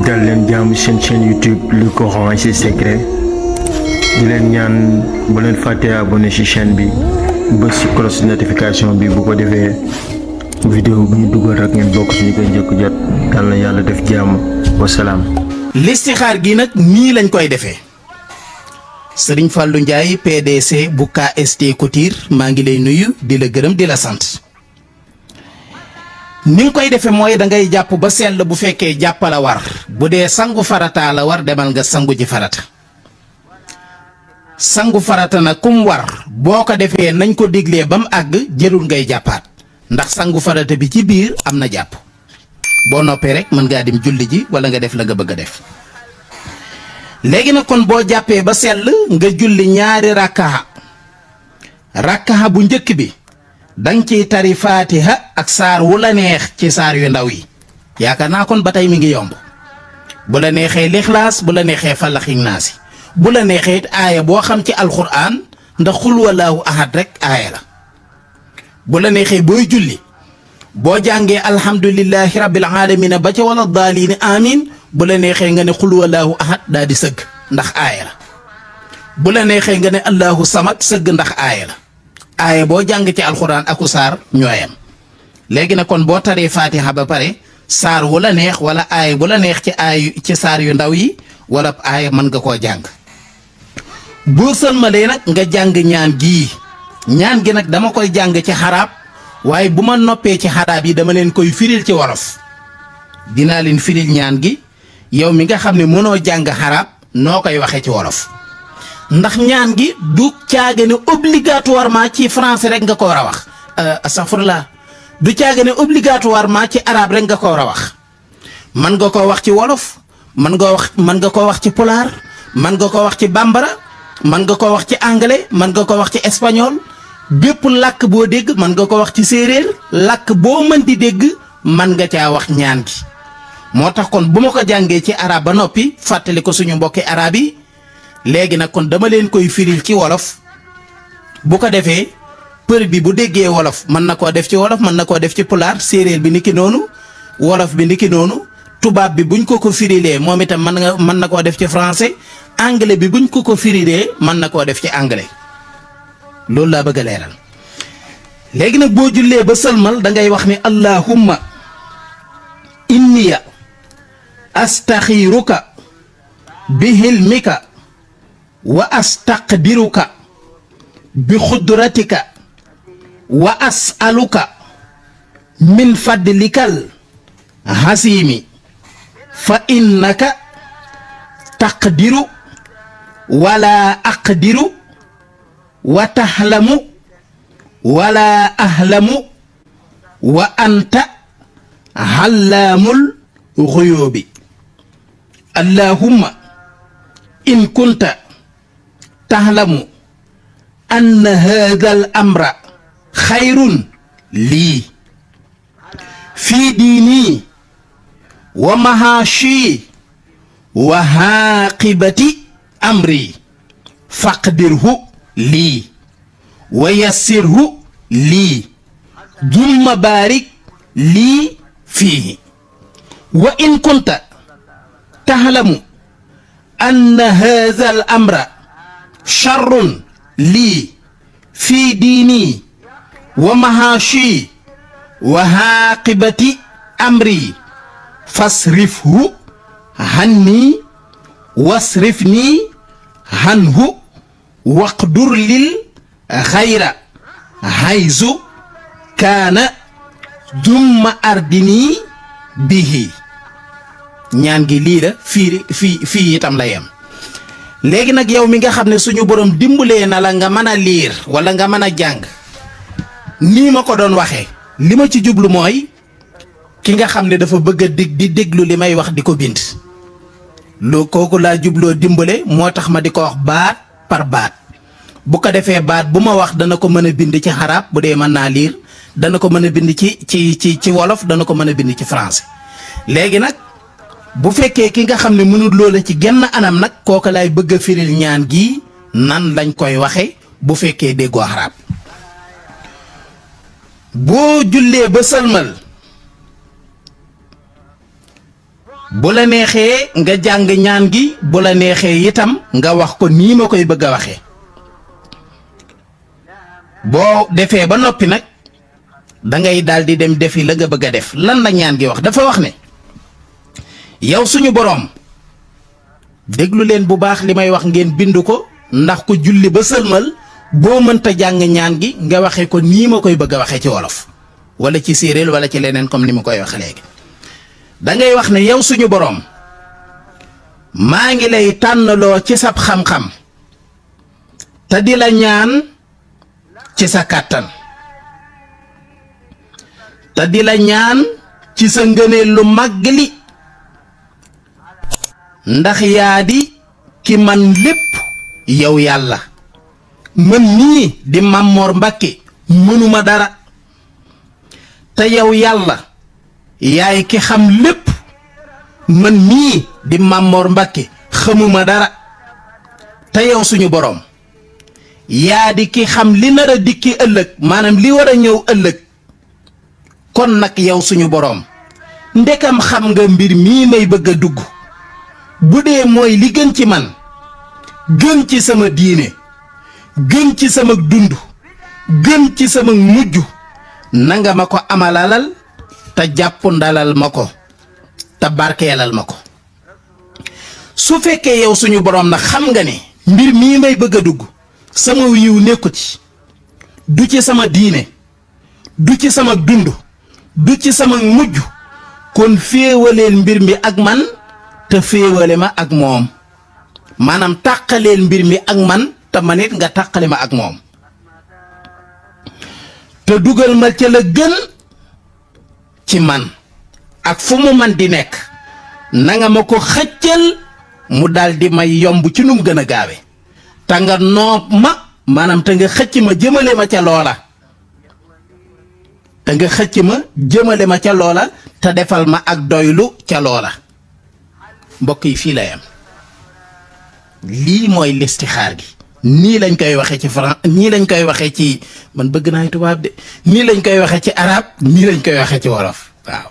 dal leen jàmm seen chaîne YouTube le Coran et ses secrets di leen ñaan bu leen fàtte abonné ci chaîne bi bës ci cloche notification bi bu ko defee vidéo bu ñu dugal rek ngeen bokk ci ñu koy njëkk jot yal na yàlla def jàmm wasalaam. listixaar gi nag nii lañ koy defee Serigne Fallou Ndiaye PDC bu KST Couture maa ngi lay nuyu di la gërëm di la sant. ni nga koy defee mooy da ngay jàpp ba sell bu fekkee jàppala war bu dee sangu farata la war demal nga sangu ji farata sangu farata nag kum war boo ko defee nañ ko diglee ba mu àgg jërul ngay jàppaat ndax sangu farata bi ci biir am na jàpp boo noppee rek mën ngaa dem julli ji wala nga def la nga bëgg a def. léegi nag kon boo jàppee ba sell nga julli ñaari rakkaha bu njëkk bi danga ciy tari faatiha ak saar wu la neex ci saar yu ndaw yi yaakaar naa kon ba tey mi ngi yomb bu la neexee lixlaas bu la neexee falaxi naasi bu la neexee it aaya boo xam ci alxuraan ndax xul walaahu ahad rek aaya la bu la neexee booy julli boo jàngee alhamdulillahi rabbil alamina ba ca wala daaliini amin bu la neexee nga ne xul walaahu ahad daal di sëgg ndax aaya la bu la neexee nga ne allahu samad sëgg ndax aaya la aaya boo jàng ci alxuraan aku saar ñooyam léegi nag kon boo taree faatiha ba pare saar wu la neex wala aaya bu la neex ci saar yu ndaw yi wala aaya mën nga koo jàng boo sëlmalee nag nga jàng ñaan gi nag dama koy jàng ci xaraab waaye bu ma noppee ci xaraab yi dama leen koy firil ci wolof dinaa leen firil ñaan gi yow mi nga xam ne mënoo jàng xaraab noo koy waxee ci wolof ndax ñaan gi du caage ne obligatoirement ci français rek nga ko war a wax astaghfirullah du caage ne obligatoirement ci arabe rek nga ko war a wax mën nga ko wax ci wolof mën nga ko wax ci pulaar mën nga ko wax ci bambara mën nga ko wax ci anglais mën nga ko wax ci espagnol bépp làkk boo dégg mën nga ko wax ci séeréer làkk boo mën di dégg mën nga caa wax ñaan gi moo tax kon bu ma ko jàngee ci arabe ba noppi fàttali ko suñu mbokki arabe yi léegi nag kon dama leen koy firil ci wolof bu ko defee për bi bu déggee wolof mën na koo def ci wolof mën na koo def ci pulaar séeréer bi niki noonu wolof bi niki noonu tubaab bi buñ ko firilee moom itam mën na koo def ci français anglais bi buñ ko firilee mën na koo def ci anglais loolu laa bëgg a leeral. léegi nag boo jullee ba sëlmal da ngay wax ni allahumma inniya astaxiruka bihilmika wa astaqdiruka bi xudratika wa as'aluka min fadlikal hasimi fa innaka taqdiru wala aqdiru wa tahlamu wala ahlamu wa anta hallaamul xuyóobi allahumma in kunta tahlamu anna haadha al amra xayrun lii fii diini wa mahaashi wa haaqibati amri faqdirhu lii wa yassirhu lii dumma baarik lii fiihi wa in kunta tahlamu anna haadha al amra sharrun lii fii diini wa mahaashi wa haaqibati amri fasrifhu hanni wasrifni hanhu waqdur lil xayra hayzu kaana dumma ardini bihi ñaan gi lii la fii itam la yem. léegi nag yow mi nga xam ne suñu borom dimbalee na la nga mën a liir wala nga mën a jàng nii ma ko doon waxee li ma ci jublu mooy ki nga xam ne dafa bëgg a di déglu li may wax di ko bind loo kooku laa jubloo dimbale moo tax ma di ko wax baat par baat bu ko defee baat bu ma wax dana ko mën a bind ci xarab bu dee mën naa liir dana ko mën a bind ci wolof dana ko mën a bind ci français léegi nag bu fekkee ki nga xam ne mënul loola ci genn anam nag kooka laay bëgg a firil ñaan gi nan lañ koy waxe bu fekkee déggoo xarab boo jullee ba sëlmal bu la neexee nga jàng ñaan gi bu la neexee itam nga wax ko nii ma koy bëgg a waxee boo defee ba noppi nag dangay daal di dem defi la nga bëgg a def. lan la ñaan gi wax? dafa wax ne yow suñu boroom déglu leen bu baax li may wax ngeen bind ko ndax ko julli ba sëlmal boo mënta jàng ñaan gi nga waxee ko nii ma koy bëgg a waxee ci wolof wala ci séeréer wala ci leneen comme ni ma koy waxe léegi. dangay wax ne yow suñu boroom maa ngi lay tànnaloo ci sab xam-xam te di la ñaan ci sa kàttan te di la ñaan ci sa ngëneel lu màgg li ndax yaa di ki man lépp yow yàlla man nii di Mamor Mbàkke mënuma dara te yow yàlla yaay ki xam lépp man mii di Mamor Mbàkke xamuma dara te yow suñu boroom yaa di ki xam li nar a dikki ëllëg maanaam li war a ñëw ëllëg kon nag yow suñu boroom ndekam xam nga mbir mii may bëgg a dugg bu dee mooy li gën ci man gën ci sama diine gën ci sama dund gën ci sama mujj nanga ma ko amalalal te jàpp ndalal ma ko te barkeelal ma ko. su fekkee yow suñu boroom nag xam nga ne mbir mii may bëgg a dugg sama yiw nekku ci du ci sama diine du ci sama dund du ci sama mujj kon féewaleel mbir mi ak man te féewale ma ak moom maanaam tàqaleel mbir mi ak man te man it nga tàqale ma ak moom te dugal ma ca la gën ci man ak fu mu man di nekk nanga ma ko xëccal mu daldi may yomb ci num gën a gaawe te nga noob ma maanaam te nga xëcc ma jëmale ma ca loola te nga xëcc ma jëmale ma ca loola te defal ma ak doylu ca loola. mbokk yi fii lay am lii mooy listixaar gi nii lañ koy waxee ci nii lañ koy waxee ci man bëgg naa tubaab de nii lañ koy waxee ci arab nii lañ koy waxee ci wolof waaw.